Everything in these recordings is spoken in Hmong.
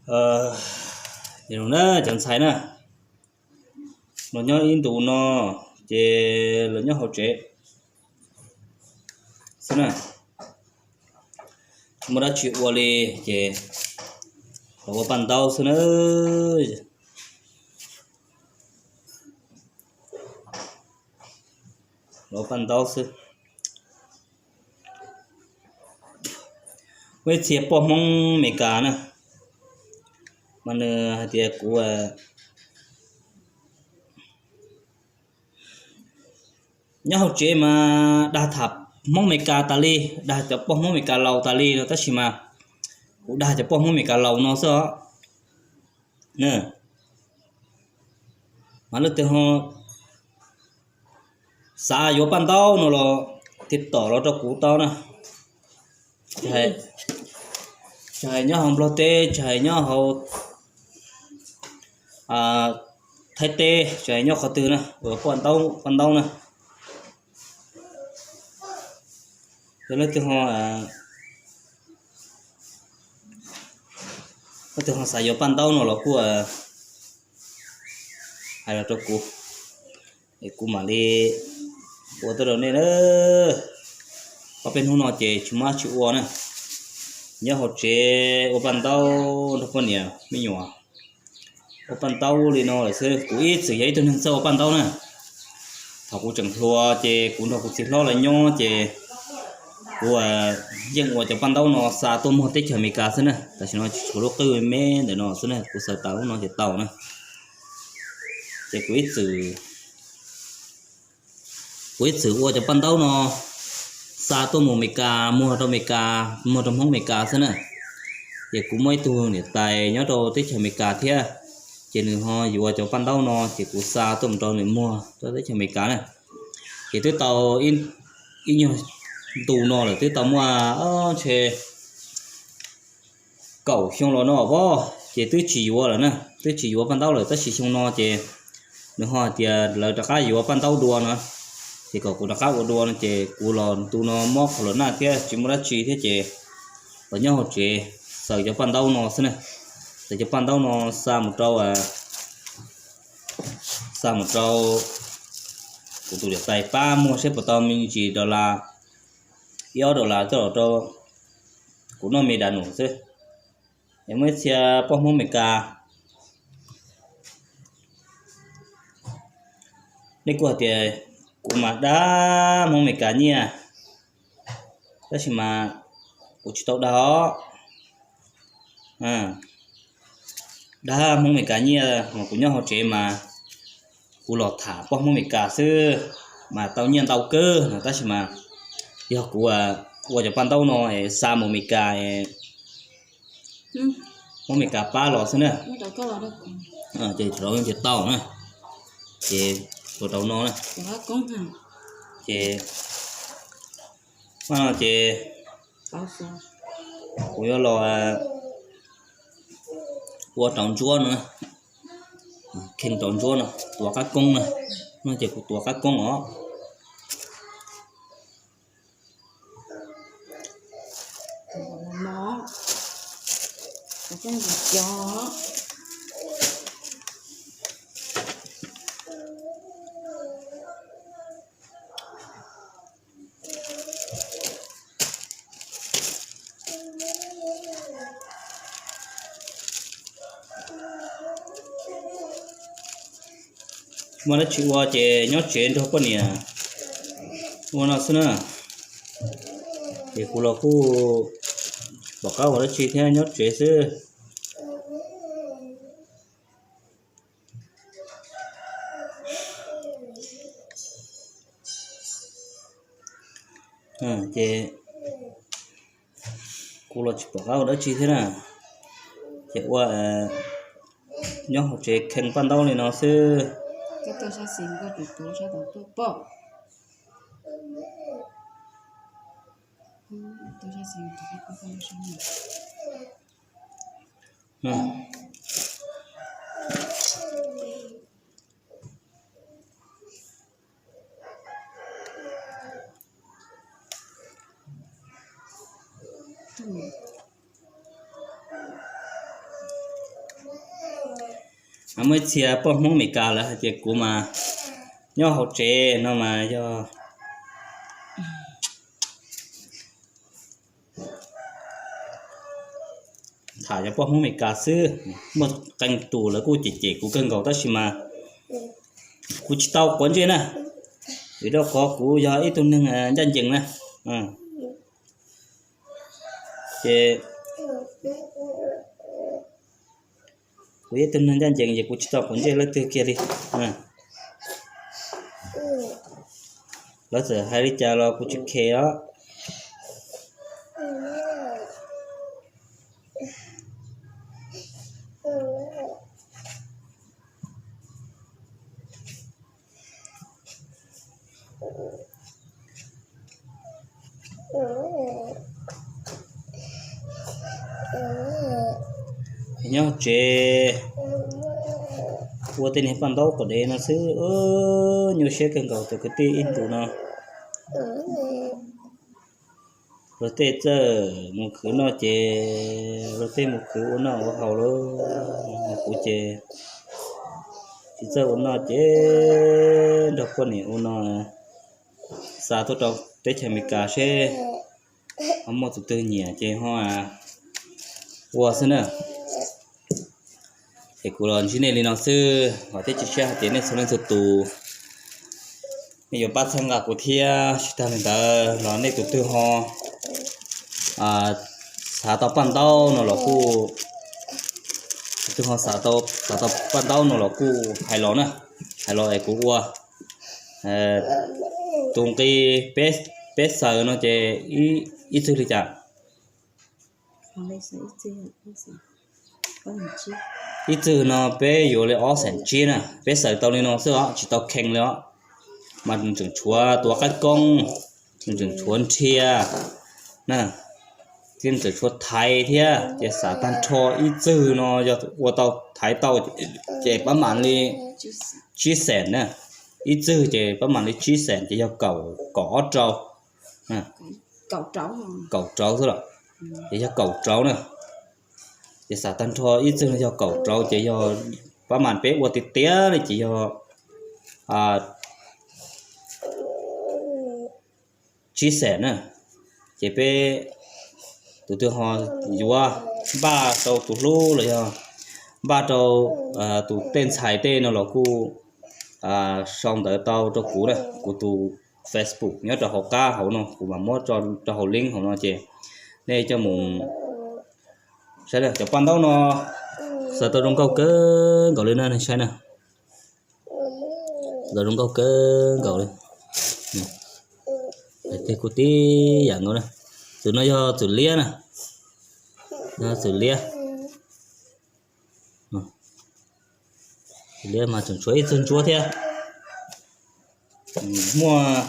Nim no na cov ntxhais na, los nyob ib ntus no ces los nyob hauv tsev xwb na, tsis muaj dab tsi ua li ces los ua paj ntaub xwb na. Los ua paj ntaub xwb. Muaj ib txhia poj Hmoob Amelikas na, mas nws hais tias kuv nyob hauv tsev mas dag tham Hmoob Amelikas tas li, dag cov poj Hmoob Amelikas laus tas li no, tab sis mas kuv dag cov poj Hmoob Amelikas laus no xwb os. Mas leej twg ho xav yuav paj ntaub no los tiv tauj los rau kuv tau na. Tsis hais nyob hauv Nplog teb, tsis hais nyob hauv Thaib teb, tsis hais nyob qhov twg na, uas paj ntaub, paj ntaub na. Yog leej twg ho, leej twg ho xav yuav paj ntaub no los kuj hais los rau kuv, es kuv mam li ua tuaj rau nej na. Ob peb hnub no ces tsis muaj dab tsi ua na, nyob hauv tsev ua paj ntaub nrog poj niam me nyuam, ua paj ntaub li no lawm xwb. Kuv ib txwm yog ib tug neeg txawj ua paj ntaub na. Thaum kuv tseem hluas ces kuv nrog kuv txiv hlob lawv nyob ces kuv yeej ua cov paj ntaub no xa tuaj muag teb chaws Amelikas xwb na. Tam sim no tsis tshuav lub qwj me ntawm no xwb na, kuv xaws tas lub no ces tau na. Ces kuv ib txwm, kuv ib txwm ua cov paj ntaub no xa tuaj mus Amelikas, muag rau Amelikas, muag rau Hmoob Amelikas xwb na. Ces kuv muaj ib tug niam tais nyob rau teb chaws Amelikas thiab, ces nws ho yuav cov paj ntaub no ces kuv xa tuaj mus rau nws muag rau teb chaws Amelikas na. Ces twb tau ib nyuag ntu no lawm, twb tau muaj ntshe kaum xyoo los no os, ces twb tsis yuav lawm na, twb tsis yuav paj ntaub lawm, tab sis xyoo no ces nws ho hais tias lawv rov qab yuav paj ntaub dua no, ces kom kuv rov qab ua dua no, ces kuv los ntu no mob corona thiab tsis muaj dab tsi thiab ces los nyob hauv tsev xaws cov paj ntaub no xwb na. Xaws cov paj ntaub no xa mus rau, xa mus rau kuv tus niam tais pab muag seb puas tau me ntsis dollar, ib ob dollar tuaj los rau kuv noj me da num xwb. Es muaj ib txhia poj Hmoob Amelikas, nej kuj hais tias kuv mas dag Hmoob Amelikas nyiaj, tab sis mas kuv tsis tau dag os. Dag Hmoob Amelikas nyiaj mas kuv nyob hauv tsev mas kuv los tham poj Hmoob Amelikas xwb mas tau nyiaj ntau kawg no, tab sis mas yog kuv ua cov paj ntaub no es xa mus Amelikas, Hmoob Amelikas pab los xwb na. Ces rau ces tau na, ces ua rau no na. Ces, ces kuv yuav los ua rau ntsuab no, khee rau ntsuab no, tuav qab koob na. No ces kuv tuav qab koob os. Muaj dab tsi ua ces nyob tsev nrog poj niam ua no xwb na. Ces kuv los kuj tsis pom qab ua dab tsi thiab, nyob tsev xwb. Ces kuv los tsis pom qab ua dab tsi thiab na, ces ua nyob hauv tsev khee paj ntaub li no xwb. Muaj ib txhia poj Hmoob Amelikas lawv hais tias kuv mas nyob hauv tsev no mas yog tham cov poj Hmoob Amelikas xwb. Muaj qee tus lawv kuj cem cem kuv kawg nkaus tab sis mas kuv tsis tau quav ntsej na, vim rau qhov kuv yog ib tug neeg ncaj ncees na. Ces kuv yog ib tug neeg ncaj ncees ces kuv tsis tau quav ntsej leej twg kiag li. Lawv txawm hais li cas los kuv tsis khe os. Nyob tsev ua tej niag paj ntaub kom dev no xwb, nyuaj siab kawg nkaus tus kwv tij ib ntus no. Luag tej txawj mus khwv noj ces luag tej mus khwv ua noj ua haus lawm, kuv ces tsis txawj ua noj ces nrog poj niam ua no, xa tuaj rau teb chaws Amelikas seb ho muaj tus twg nyiam ces ho ua xwb na. Es kuv los ntsib nej li no xwb, vam thiab cia siab hais tias nej txhua leej txhua tus nej yuav pab txhawb nqa kuv thiab. Tsis tag li ntawd los nej tus twg ho xav tau paj ntaub no los kuj, tus twg ho xav tau paj ntaub no los kuj hais los na, hais los es kuv ua. Tus nqi peb xaws no ces ib txwg li cas? Ib txwg no peb yuav li ob xees tsib na, peb xaws tau li no xwb os, tsis tau khee li os. Mas nws tseem tshuav tua qab koob, nws tseem tshuav nrhia na, thiab nws tseem tshuav thaiv thiab. Ces xav tag nrho ib txwg no yog ua tau thaiv tau ces pab mam li tsib xees na, ib txwg ces pab mam li tsib xees ces yog kaum, kaum ob rau, kaum rau xwb los, ces yog kaum rau na. Ces xav tag nrho ib txwg no yog kaum rau ces yog pab mam peb ua tiag tiag li ces yog tsib xees na. Ces peb tus twg ho yuav npaj rau tus hlub los yog npaj rau tus tej ntxhais tej no los kuj sau ntawv tau rau kuv na, kuv tus Facebook nyob rau hauv qab hauv no, kuv mam muab rau hauv link hauv no ces nej coj mus saib. Cov paj ntaub no xaws tau zoo nkauj kawg nkaus li na, nej saib na. Xaws tau zoo nkauj kawg nkaus li. Kuj tib yam nkaus na. Tus no yog txwm liab na, txwm liab. Txwm liab mas tseem tshuav ib txwg ntsuab thiab. Muaj,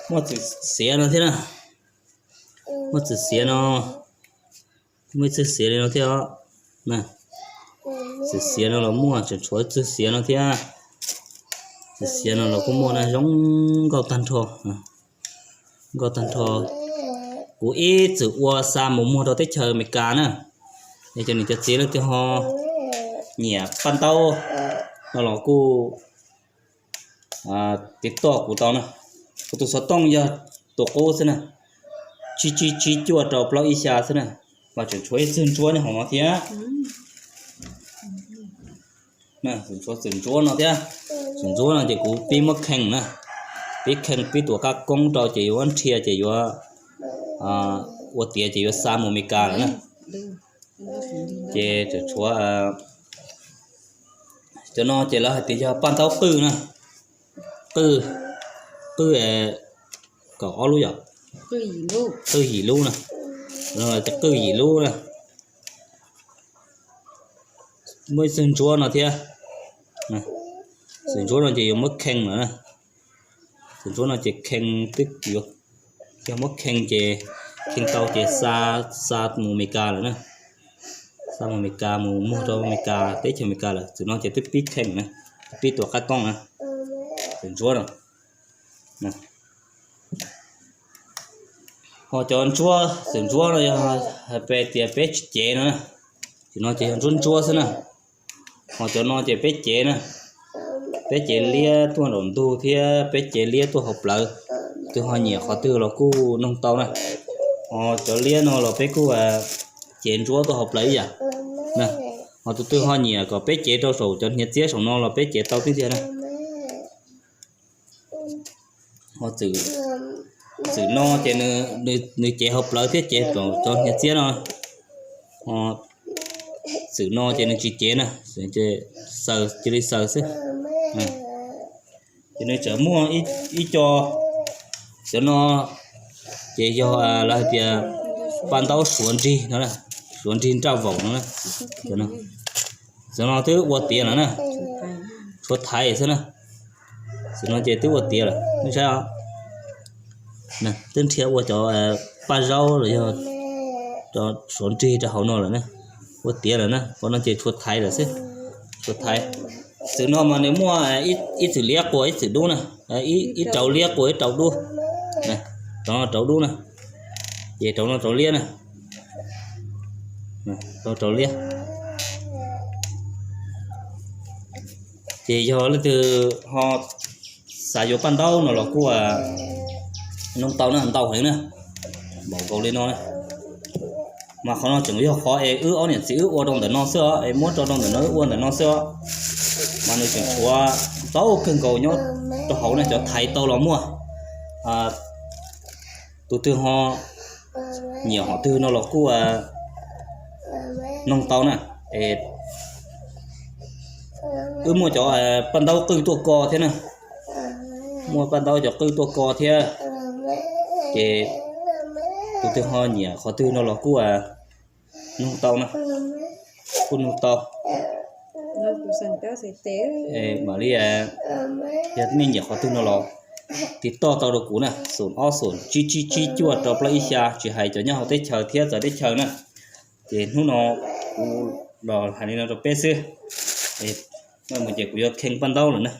muaj txwm xiav no thiab na. Muaj txwm xiav no, muaj ib txwg xiav li no thiab os. Txwm xiav no los muaj, tseem tshuav ib txwg xiav no thiab. Txwm xiav no los kuj muaj na, zoo nkauj tag nrho. Nkauj tag nrho. Kuv ib txwm ua xa mus muag rau teb chaws Amelikas na. Es cov niam cov txiv leej twg ho nyiam paj ntaub no los kuj tiv toj kuv tau na. Kuv tus xov tooj yog tus qub xwb na, tsib tsib tsib cuaj rau plaub ib xya xwb na. Mas tseem tshuav ib txwg ntsuab nyob hauv no thiab. Tseem tshuav txwm ntsuab no thiab. Txwm ntsuab no ces kuv pib muab kheej na, pib kheej pib tua qab koob rau ces yuav nrhia ces yuav ua tiav ces yuav xa mus Amelikas lawm na. Ces tseem tshuav cov no ces lawv hais tias yog paj ntaub qwj na, qwj, qwj kaum ob lub yom, qwj yim lub na, qwj yim lub na. Muaj ib txwg ntsuab no thiab. Txwm ntsuab no ces yuav muab kheej lawm na. Txwm ntsuab no ces kheej twb yuav, yog muab kheej ces kheej tau ces xa, xa mus Amelikas lawm na. Xa mus Amelikas mus muag rau Amelikas, teb chaws Amelikas lawm. Txwm no ces twb pib kheej na, pib tua qab koob na. Txwm ntsuab no. Ho cov ntsuab, txwm ntsuab no yog hais tias peb tsis cev no na, Cov no ces yog ntsuab ntsuab xwb na. Ho cov no ces peb cev na, peb cev liab tuaj nraum ntug thiab peb cev liab tuaj hauv plawv. Twg ho nyiam qhov twg los kuj noog tau na. Ho cov liab no los peb kuj cev ntsuab tuaj hauv plawv ib yam na. Ho tus twg ho nyiam kom peb cev rau saum cov hniav txiab saum no los peb cev tau tib tiag na. Ho txwm no ces nws cev hauv plawv thiab cev rau cov hniav txiab no. Ho txwm no ces nws tsis cev na, xaws cia li xaws xwb. Ces nws tseem muaj ib co, cov no ces yog lawv hais tias paj ntaub suav nrig no, suav nrig nraj vaum no. Cov no twb ua tiav lawm na, tshuav thaiv xwb na. Cov no ces twb ua tiav lawm, nej saib os. Twb nrhiav ua cov paj zaub los yog cov suav nrig rau hauv no lawm na. Ua tiav lawm na, qhov no ces tshuav thaiv lawm xwb, tshuav thaiv. Txwm no mas nws muaj ib txwm liab qua ib txwm dub na, ib rau liab qua ib rau dub. Rau no rau dub na, ces rau no rau liab na, rau rau liab. Ces yog leej twg ho xav yuav paj ntaub no los kuj noog tau na, ntau heev na, npaum nkaus li no na. Mas qhov no tseem yog qhov es wb ob niam txiv wb ua rau ntawm no xwb os, es muab rau rau ntawm no wb ua ntawm no xwb os. Mas nws tseem tshuav ntau kawg nkaus nyob rau hauv na, cov thaiv tau los muaj. Tus twg ho nyiam qhov twg no los kuj noog tau na. Wb muaj cov paj ntaub qwj tuaj ko thiab na, muaj paj ntaub cov qwj tuaj ko thiab. Ces tus twg ho nyiam qhov twg no los kuj noog tau na, kuj noog tau. Mam li, yog nej nyiam qhov twg no los tiv toj tau rau kuv na, xoom ob xoom tsib tsib tsib cuaj rau plaub ib xya, tsis hais cov nyob hauv teb chaws thiab txawv teb chaws na. Ces hnub no kuv los hais li no rau peb xwb, mus ces kuv yuav khee paj ntaub lawm na.